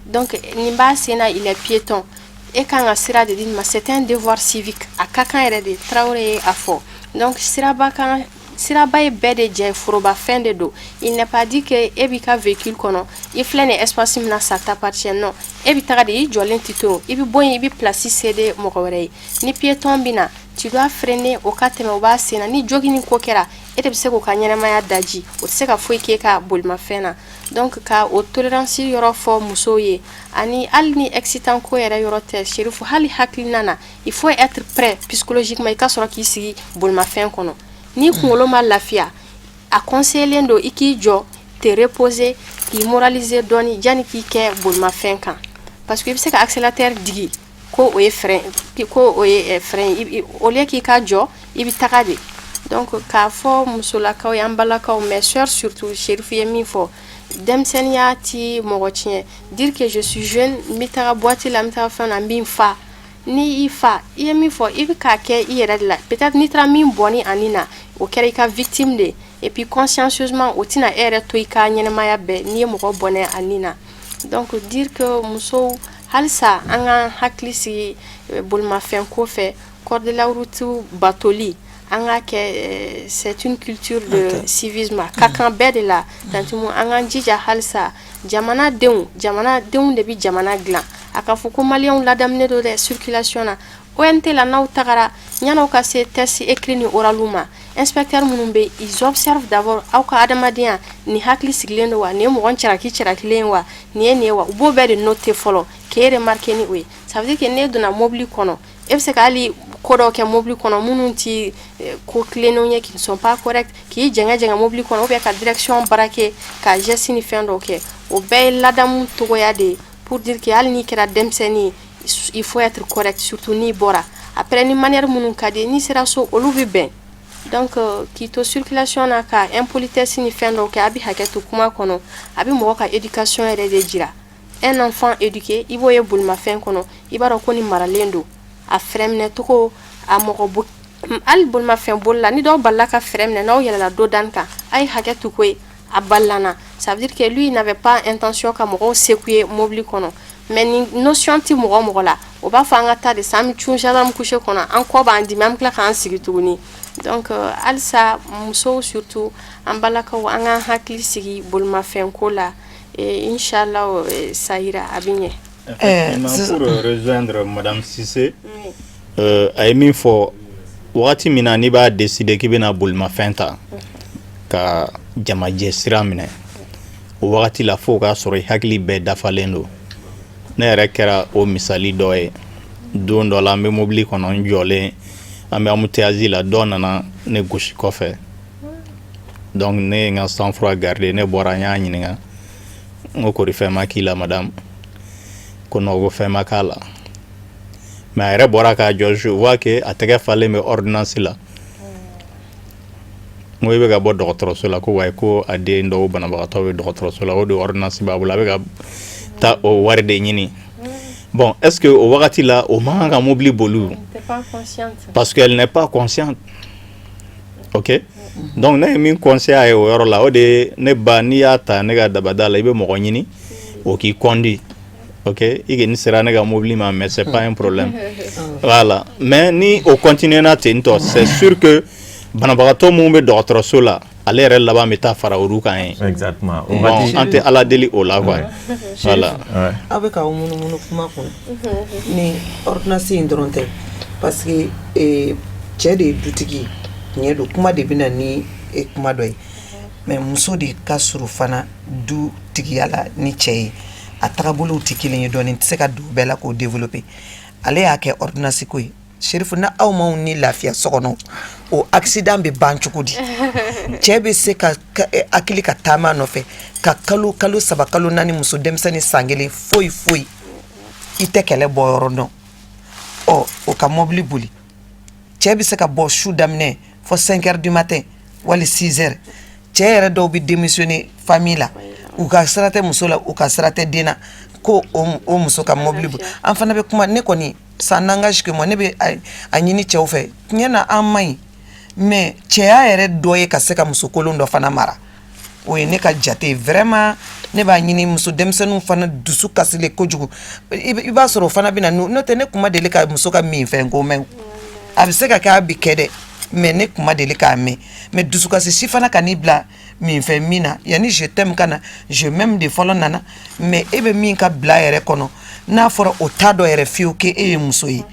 Donc nin b'a sen na, il est piéton, e kan ka sira de di nin ma, c'est un devoir civique, a ka kan yɛrɛ de. Tarawele ye a fɔ. Donc siraba kan, siraba ye bɛɛ de jɛ, forobafɛn de don. Il n'est pas dit que e b'i ka véhicule kɔnɔ, i filɛ nin espace min na, ça t'appartient, non. E bɛ taga de, i jɔlen tɛ to, i bɛ bɔ yen, i bɛ place céder mɔgɔ wɛrɛ ye. Ni piéton bɛ na, tu dois freiner, o ka tɛmɛ, o b'a sen na. Ni jogini ko kɛra, e de bɛ se k'o ka ɲɛnɛmaya daji, o tɛ se ka foyi k'e ka bolimafɛn na. Donc ka o tolérance yɔrɔ fɔ musow ye. Ani hali ni excitant ko yɛrɛ yɔrɔ tɛ, Serifu, hali hakilina na, il faut être prêt psychologiquement i ka sɔrɔ k'i sigi bolimafɛn kɔnɔ. N'i kunkolo ma lafiya, a conseillé don i k'i jɔ, te reposer, k'i moraliser dɔɔni janni k'i kɛ bolimafɛn kan, parce que i bɛ se ka accélérateur digi ko o ye frein, ko o ye frein, au lieu k'i ka jɔ, i bɛ taga de. Donc k'a fɔ musolakaw ye, an balakaw, mes sœurs surtout, Serifu ye min fɔ, denmisɛnninya ti mɔgɔ tiɲɛ. Dire que je suis jeune, n bɛ taga boîte la, n bɛ taga fɛn na, n bɛ n fa. Ni y'i fa, i ye min fɔ, i bɛ k'a kɛ i yɛrɛ de la. Peut-être n'i taara min bɔn ni a nin na, o kɛra i ka victime de. Et puis consciencieusement, o tɛna e yɛrɛ to i ka ɲɛnɛmaya bɛɛ n'i ye mɔgɔ bɔnɛ a nin na. Donc dire que musow, halisa an ka hakili sigi bolimafɛn ko fɛ, code de la route batoli, an ka kɛ, c'est une culture de civisme, a ka kan bɛɛ de la. Tantie, an k'an jija halisa. Jamanadenw de bɛ jamana dilan. A ka fɔ ko maliyɛnw ladamunen don dɛ circulation na. ONT la, n'aw tagara, yan'aw ka se test écrit ni oral ma, inspecteur minnu bɛ, ils observent d'abord aw ka adamadenya: nin hakili sigilen don wa, nin ye mɔgɔ caraki carakilen wa, nin ye nin ye wa. U b'o bɛɛ de noter fɔlɔ k'e remarquer ni o ye. Ça veut dire que n'e donna mobili kɔnɔ, e bɛ se ka hali ko dɔw kɛ mobili kɔnɔ minnu ti ko tilennenw ye, qui ne sont pas corrects, k'i jɛngɛ jɛngɛ mobili kɔnɔ, ou bien ka direction braquer, ka geste ni fɛn dɔw kɛ. O bɛɛ ye ladamu togoya de ye, pour dire que hali n'i kɛra denmisɛnnin ye, il faut être correct, surtout n'i bɔra. Après, ni manière minnu ka di, n'i sera so, olu bɛ bɛn. Donc k'i to circulation na ka impolitesse ni fɛn dɔw kɛ, a bɛ hakɛ to kuma kɔnɔ, a bɛ mɔgɔ ka éducation yɛrɛ de jira. Un enfant éduqué, i b'o ye bolimafɛn kɔnɔ, i b'a dɔn ko nin maralen don, a frein minɛ cogo, a mɔgɔ bo. Hali bolimafɛn boli la, ni dɔw balila ka frein minɛ, n'aw yɛlɛla dos d'âne kan, a ye hakɛ to koyi, a balilana, ça veut dire que lui, il n'avait pas intention ka mɔgɔw secouer mobili kɔnɔ. Mais ni notion ti mɔgɔ mɔgɔ la, o b'a fɔ an ka taa de sa, an bɛ cun gendarme couché kɔnɔ, an kɔ b'an dimi, an bɛ tila k'an sigi tuguni. Donc halisa musow, surtout an balakaw, an k'an hakili sigi bolimafɛn ko la et inchallah, ça ira, a bɛ ɲɛ. Effectivement, pour rejoindre Madame Cissé, a ye min fɔ, wagati min na n'i b'a décider k'i bɛna bolimafɛn ta, Ka jamajɛ sira minɛ o wagati la, fo k'a sɔrɔ i hakili bɛɛ dafalen don. Ne yɛrɛ kɛra o misali dɔ ye. Don dɔ la, an bɛ mobili kɔnɔ, n jɔlen, an bɛ embouteillage la, dɔ nana ne gosi kɔfɛ. Donc ne ye n ka sang-froid garder. Ne bɔra, n y'a ɲininka, n ko: "Kori, fɛn ma k'i la, madame?" Ko non, ko fɛn ma k'a la. Mais a yɛrɛ bɔra k'a jɔ, je vois que a tɛgɛ falen bɛ ordonnance la. N ko: "I bɛ ka bɔ dɔgɔtɔrɔso la?" Ko wayi, ko a den dɔw banabagatɔ bɛ dɔgɔtɔrɔso la, o de ordonnance b'a bolo, a bɛ ka taa o wari de ɲini. Bon, est ce que o wagati la, o man kan ka mobili boli? Parce qu'elle n'est pas consciente, ok. Donc ne ye min conseiller a ye o yɔrɔ la, o de ye: ne ba, n'i y'a ta ne ka dabada la, i bɛ mɔgɔ ɲini o k'i conduit, ok. I kɔni sera ne ka mobili ma, mais c'est pas un problème, voilà. Mais ni o continuer na ten tɔ, c'est sûr que banabagatɔ minnu bɛ dɔgɔtɔrɔso la, ale yɛrɛ laban bɛ taa fara olu kan ye. Exactement. Bon, an tɛ Ala deli o la quoi, voilà. Aw bɛ k'aw munumunu kuma kun ni ordonnance in dɔrɔn tɛ, parce que cɛ de ye dutigi ye, tiɲɛ don, kuma de bɛ na ni kuma dɔ ye, mais muso de ka surun fana du tigiya la ni cɛ ye. A tagabolow tɛ kelen ye dɔɔnin, tɛ se ka don bɛɛ la k'o développer. Ale y'a kɛ ordonnance ko ye. Sherifu, na aw m'aw ni lafiya so kɔnɔ, o accident bɛ ban cogo di? Cɛ bɛ se ka hakili ka taama nɔfɛ ka kalo, kalo 3, kalo 4, muso denmisɛnnin san 1, foyi foyi, i tɛ kɛlɛ bɔ yɔrɔ dɔn. Ɔ, o ka mobili boli, cɛ bɛ se ka bɔ su daminɛ fɔ 5 heures du matin wali 6 heures. Cɛ yɛrɛ dɔw bɛ démissionner famille la, u ka sira tɛ muso la, u ka sira tɛ den na, ko o muso ka mobili boli. An fana bɛ kuma, ne kɔni, ça n'engage que moi, ne bɛ a ɲini cɛw fɛ. Tiɲɛ na, an man ɲi, mais cɛya yɛrɛ dɔ ye ka se ka muso kolon dɔ fana mara, o ye ne ka jate ye. Vraiment, ne b'a ɲini muso denmisɛnninw fana dusu kasilen kojugu, i b'a sɔrɔ o fana bɛ na. N'o tɛ, ne kun ma deli ka muso ka minfɛn ko mɛn. A bɛ se ka kɛ a bɛ kɛ dɛ, mais ne kun ma deli k'a mɛn. Mais dusukasi si fana ka n'i bila minfɛn min na, yanni je t'aime ka na, je m'aime de fɔlɔ nana. Mais e bɛ min ka bila yɛrɛ kɔnɔ, n'a fɔra o t'a dɔ yɛrɛ fiyewu k'e ye muso ye.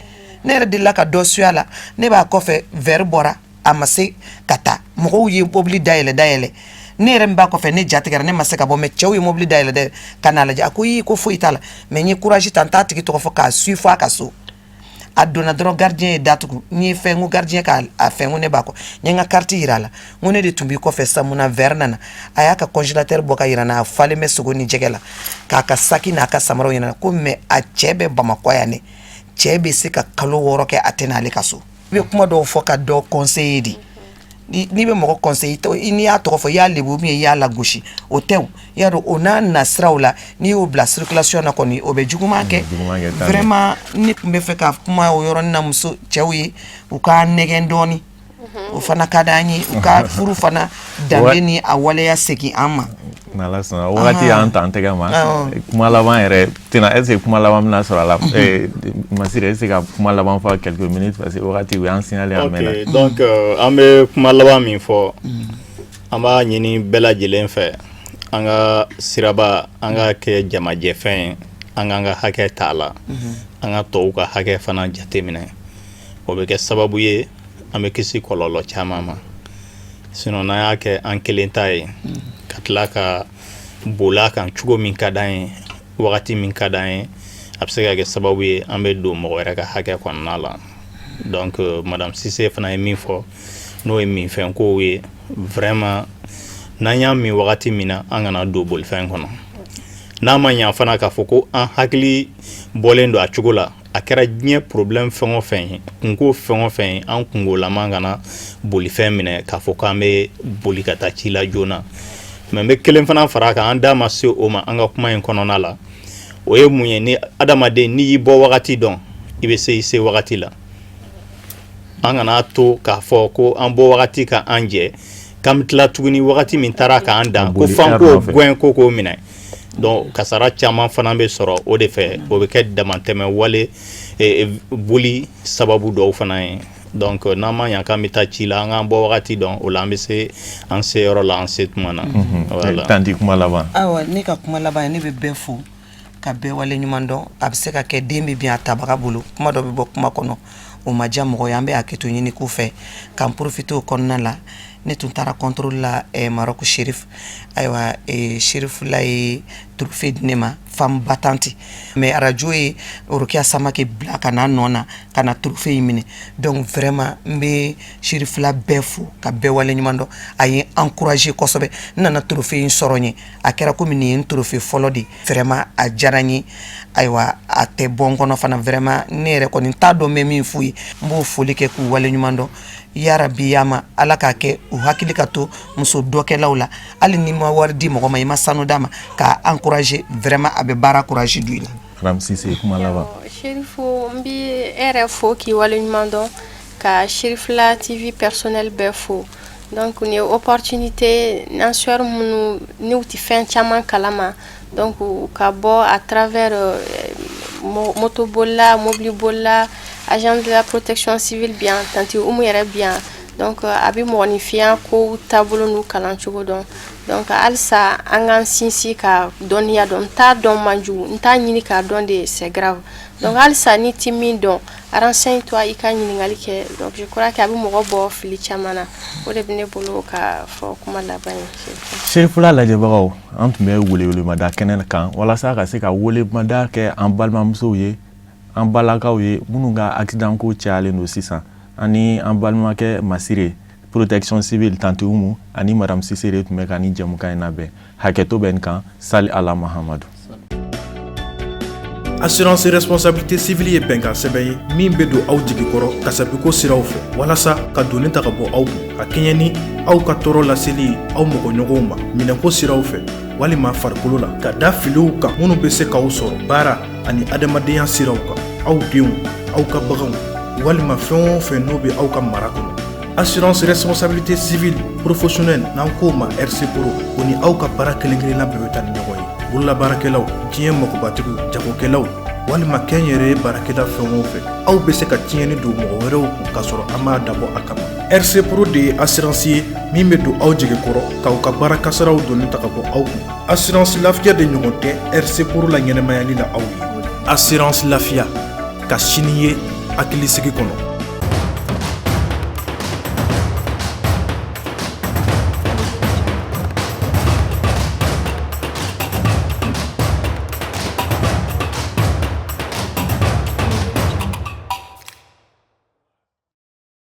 Ne yɛrɛ delila ka dɔ suya la, ne b'a kɔfɛ, verre bɔra, a ma se ka taa, mɔgɔw ye mobili dayɛlɛ dayɛlɛ. Ne yɛrɛ min b'a kɔfɛ, ne jatigɛra, ne ma se ka bɔ, mais cɛw ye mobili dayɛlɛ dɛ ka n'a lajɛ. A ko ii, ko foyi t'a la. Mais n ye courage ta, n t'a tigi tɔgɔ fɔ, k'a su fɔ a ka so. A donna dɔrɔn, gardien ye datugu. N ye fɛn ko gardien k'a fɛn, ko ne b'a kɔ. N ye n ka carte yira a la, n ko ne de tun b'i kɔfɛ sisan, mun na verre nana? A y'a ka congélateur bɔ ka yira n na, a falen bɛ sogo ni jɛgɛ la, k'a ka saki n'a ka samaraw yira n na, ko mais a cɛ bɛ Bamakɔ yan dɛ. Cɛ bɛ se ka kalo 6 kɛ, a tɛ n'ale ka so. I bɛ kuma dɔw fɔ ka dɔ conseiller de. N'i bɛ mɔgɔ conseiller, n'i y'a tɔgɔ fɔ, i y'a lebu ou bien i y'a lagosi, o tɛ. O i y'a dɔn, o n'a nasiraw la, n'i y'o bila circulation na kɔni, o bɛ juguman kɛ. Vraiment, ne tun bɛ fɛ ka kuma o yɔrɔnin na muso cɛw ye, u k'a nɛgɛn dɔɔni, o fana ka d'an ye, u ka furu fana danbe ni a waleya segin an ma. N'Ala sɔnna, wagati y'an ta an tɛgɛ ma. Kuma laban yɛrɛ tɛna, est ce que kuma laban bɛna sɔrɔ a la? Masire, est ce que ka kuma laban fɔ quelques minutes, parce que wagati u y'an signaler a mɛnna. Ok, donc an bɛ kuma laban min fɔ, an b'a ɲini bɛɛ lajɛlen fɛ, an ka siraba, an ka kɛ jamajɛfɛn ye, an k'an ka hakɛ t'a la, an ka tɔw ka hakɛ fana jateminɛ. O bɛ kɛ sababu ye an bɛ kisi kɔlɔlɔ caman ma. Sinon, n'an y'a kɛ an kelen ta ye, ka tila ka boli a kan cogo min ka d'an ye, wagati min ka d'an ye, a bɛ se ka kɛ sababu ye an bɛ don mɔgɔ wɛrɛ ka hakɛ kɔnɔna la. Donc madame Sise fana ye min fɔ, n'o ye minfɛn kow ye, vraiment, n'an y'a min wagati min na, an kana don bolifɛn kɔnɔ. N'a ma ɲa fana k'a fɔ ko an hakili bɔlen don a cogo la, a kɛra diɲɛ problème fɛn o fɛn ye, kunko fɛn o fɛn ye, an kungolama kana bolifɛn minɛ k'a fɔ k'an bɛ boli ka taa ci la joona. Mais n bɛ kelen fana fara a kan, an da ma se o ma an ka kuma in kɔnɔna la. O ye mun ye? Ni adamaden n'i y'i bɔ wagati dɔn, i bɛ se i se wagati la. An kana to k'a fɔ ko an bɔ wagati ka an jɛ, k'an bɛ tila tuguni wagati min taara k'an dan, ko f'an k'o gɛn ko k'o minɛ. Donc kasara caman fana bɛ sɔrɔ o de fɛ, o bɛ kɛ damatɛmɛ wale boli sababu dɔw fana ye. Donc n'an ma ɲa k'an bɛ taa ci la, an k'an bɔ wagati dɔn, o la an bɛ se an se yɔrɔ la an se tuma na. Voilà. Tantie, kuma laban. Ayiwa, ne ka kuma laban ye, ne bɛ bɛɛ fo ka bɛɛ wale ɲuman dɔn. A bɛ se ka kɛ den bɛ bin a tabaga bolo, kuma dɔ bɛ bɔ kuma kɔnɔ, o ma diya mɔgɔ ye, an bɛ hakɛto ɲini k'u fɛ, k'an profiter o kɔnɔna la. Ne tun taara contrôle la Maroc, Chérif. Ayiwa, Chérifula ye trophée di ne ma, femme battante. Mais arajo ye Rokia Samake bila ka na nɔ na ka na trophée in minɛ. Donc vraiment, n bɛ Chérifula bɛɛ fo ka bɛɛ waleɲuman dɔn. A ye encouragé kosɛbɛ. N nana trophée in sɔrɔ n ye, a kɛra komi nin ye n trophée fɔlɔ de. Vraiment, a diyara n ye. Ayiwa, a tɛ bɔ n kɔnɔ fana. Vraiment, ne yɛrɛ kɔni t'a dɔn n bɛ min f'u ye. N b'o foli kɛ k'u waleɲuman dɔn. Yarabi yama, Ala k'a kɛ u hakili ka to muso dɔkɛlaw la. Hali n'i ma wari di mɔgɔ ma, i ma sanu d'a ma, k'a encourager, vraiment, a bɛ baara courage don i la. Madame Cissé, kuma laban. Chérifou, n bi e yɛrɛ fo k'i waleɲuman dɔn, ka Chérifula TV personnel bɛɛ fo. Donc nin ye opportunité n'an sœur minnu n'u tɛ fɛn caman kalama, donc ka bɔ à travers motobolila, mobilibolila, agent de la protection civile bi yan, tantie Umu yɛrɛ bi yan. Donc a bɛ mɔgɔninfinya kow taabolo n'u kalan cogo dɔn. Donc halisa an k'an sinsin ka dɔnniya dɔn. N t'a dɔn man jugu, n t'a ɲini k'a dɔn de, c'est grave. Donc halisa n'i ti min dɔn, renseigne-toi, i ka ɲininkali kɛ. Donc je crois que a bɛ mɔgɔ bɔ fili caman na. O de bɛ ne bolo ka fɔ kuma laban ye. Chérifula lajɛbagaw, an tun bɛ welewelemada kɛnɛ kan walasa ka se ka welemada kɛ an balimamusow ye, an balakaw ye minnu ka accident ko cayalen don sisan. Ani an balimakɛ Masire, protection civile, tantie Umu ani madame Cissé de tun bɛ ka ni jɛmukan in labɛn. Hakɛto bɛ nin kan. Sali ala Mahamadu. Assurance responsabilité civile ye bɛnkan sɛbɛn ye min bɛ don aw jigi kɔrɔ kasabiko siraw fɛ, walasa ka doni ta ka bɔ aw kun, ka kɛɲɛ ni aw ka tɔɔrɔ laseli aw mɔgɔɲɔgɔnw ma minɛnko siraw fɛ walima farikolo la, ka da filiw kan minnu bɛ se k'aw sɔrɔ baara ani adamadenya siraw kan, aw denw, aw ka baganw, walima fɛn o fɛn n'o bɛ aw ka mara kɔnɔ. Assurance responsabilité civile professionnelle, n'an k'o ma RC Pro, o ni aw ka baara kelen kelenna bɛɛ bɛ taa ni ɲɔgɔn ye. Bololabaarakɛlaw, diɲɛ magobatigiw, jagokɛlaw, walima kɛnyɛrɛye baarakɛla fɛn o fɛn, aw bɛ se ka tiɲɛni don mɔgɔ wɛrɛw kun k'a sɔrɔ an m'a dabɔ a kama. RC Pro de ye assurance ye min bɛ don aw jigi kɔrɔ k'aw ka baara kasaraw doni ta ka bɔ aw kun. Assurance Lafiya de ɲɔgɔn tɛ RC Pro la ɲɛnɛmayali la aw ye. Assurance Lafiya, ka sini ye hakilisigi kɔnɔ.